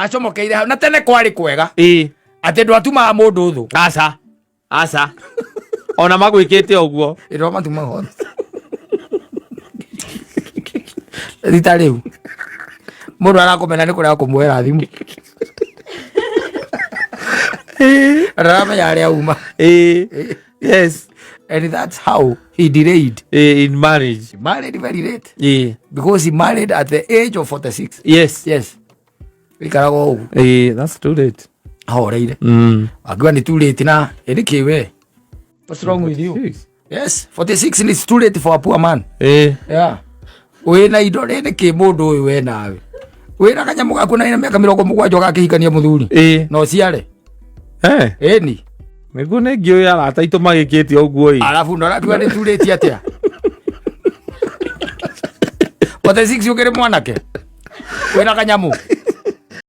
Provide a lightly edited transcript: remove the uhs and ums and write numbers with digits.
Acomokeire hau na tene kwarĩ kwega atĩ ndwatumaga mũndũ thũ. Aca, aca, ona magwĩkĩte ũguo. Ĩrĩa matumaga thũ rita rĩu mũndũ arakũmena nĩ kũrega kũmuoera thimũ, ndaramenya harĩa uma. And that's how he delayed In marriage. He married very late because he married at the age of 46. Yes, ikaraga ũguo. That's too late. Ahoreire. Akiuga nĩ too late na ĩrĩ kĩwe. What's wrong with you? Six. Yes, 46 is too late for a poor man. Yeah, wĩna indo rĩ, nĩkĩ mũndũ ũyũ we nawe wĩna kanyamũ gaku na wĩna mĩaka 70 ũgakĩhikania mũthuri na ũciare? Ĩni. Nĩguo nĩ ngĩũĩ arata aitũ magĩkĩte ũguo ĩ. Arabu ndorakiuga nĩ too late atĩa? 46 ũkĩrĩ mwanake wĩna kanyamũ.